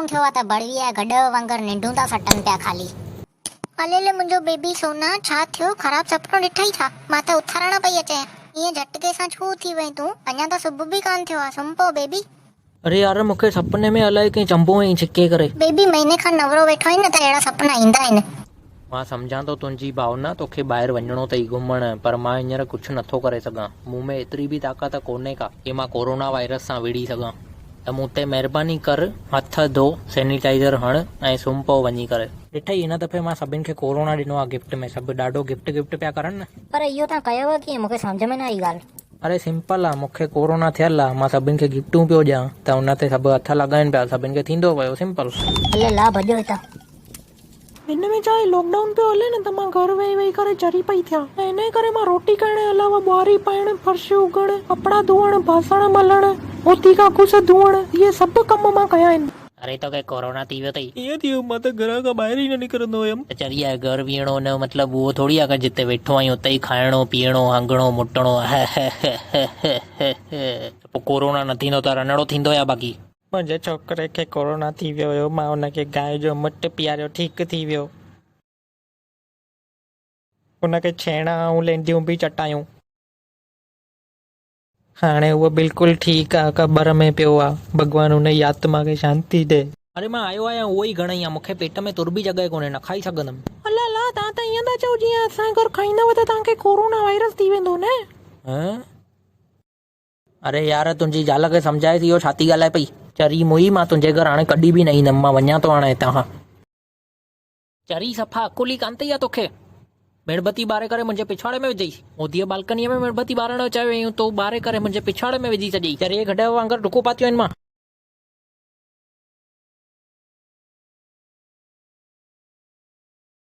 Down ٿيو آ ته بڙويء جا گڏهه وانگر ننڊون ٿا سٽن پيا خالي. اليلي منهنجو بيبي سونا، ڇا ٿيو؟ خراب سپنو ڏٺئي ڇا؟ مان ته اٿارڻ پئي اچين. ائين جهٽڪي سان ڇو اٿي وئين تون؟ اڃا ته صبح به ڪانه ٿيو آ، سمهه پئو بيبي. اري يار مون کي سپني ۾ الائي ڪنهن چنبو هنئي ڇڪي ڪري. بيبي مهيني کان نورو ويٺو آهين نه ته اهڙا سپنا ايندا آهن. مان سمجهان ٿو تنهنجي ڀاونا توکي ٻاهر وڃڻو اٿئي گهمڻ پر مان هينئر ڪجهه نٿو ڪري سگهان مون ۾ ايتري به طاقت ڪونهي ڪا ڪي مان ڪورونا وائرس سان وڙهي سگهان ته مون تي مهرباني ڪر هٿ ڌو سينيٽائيزر هڻ ۽ سمهه پئو وڃي ڪري. ڏٺئي هن دفعي مان سڀن کي ڪورونا ڏنو آ گفٽ ۾ سڀ ڏاڍو گفٽ گفٽ پيا ڪرن نه. پر اهو توهان ڪيو ڪيئن مون کي سمجهه ۾ نه آئي ڳالهه. اري سمپل آ مونکي ڪورونا ٿيل آ مان سڀن کي گفٽون پيو ڏيان ته ان تي سڀ هٿ لڳائين پيا سڀن کي ٿيندو ويو سمپل. هل لا ڀڄو هتان. هن ۾ ڇا هي لاڪ ڊائون پيو هلي نه ته مان گهر ويهي ويهي ڪري چري پئي ٿيان ۽ انهي ڪري مان روٽي ڪرڻ جي علاوه ٻهاري پائڻ، فرش اگهڻ، ڪپڙا ڌوئڻ، باسڻ ملڻ، موتي ڪاڪوس ڌوئڻ اهي سڀ ڪم مان ڪيا آهن. اري توکي ڪورونا ٿي ويو اٿئي. ڪيئن ٿي ويو مان ته گهران کان ٻاهر ئي نه نڪرندو هيم. ته چري آهي گهر ويهڻو ان جو مطلب اهو ٿوري آهي ڪه جتي ويٺو آهين اتي ئي کائڻو پيئڻو هنگڻو مٽڻو هههههههه ته پوء ڪورونا نه ٿيندو ته رنڙو ٿيندو يا باقي. منهنجي ڇوڪري کي ڪورونا ٿي ويو هيو مان ان کي گانء جو مٽ پياريو ٺيڪ ٿي ويو. ان کي ڇيڻا ۽ لينڊيون به چٽايون. هاڻي اهو بلڪل ٺيڪ آ، قبر ۾ پيو آ، ڀڳوان ان جي آتما کي شانتي ڏي. اري مان آيو آهيان اهو ئي گهڻئي آ، مون کي پيٽ ۾ تر به جڳهه ڪونهي، نه کائي سگهندم. الا الا توهان ته ائين ٿا چئو جيئن اسان جي گهر کائيندؤ ته توهان کي ڪورونا وائرس ٿي ويندو نه. هه اري يار تنهنجي زال کي سمجهائيس اهو ڇا ٿي ڳالهائي پئي. چري موئي مان تنهنجي گهر هاڻي ڪڏهن به نه ايندم، مان وڃان ٿو هاڻي هتان کان. چري صفا عقل ئي ڪانه اٿئي يا توکي؟ ميڻ بتي ٻاري ڪري منهنجي پڇاڙي ۾ وجهئي. موديء بالڪنيء ۾ ميڻ بتي ٻارڻ جو چيو هيائين، تو ٻاري ڪري منهنجي پڇاڙي ۾ وجهي ڇڏيئي. چريء گڏهه وانگر ڊڪون پاتيون آهن مان.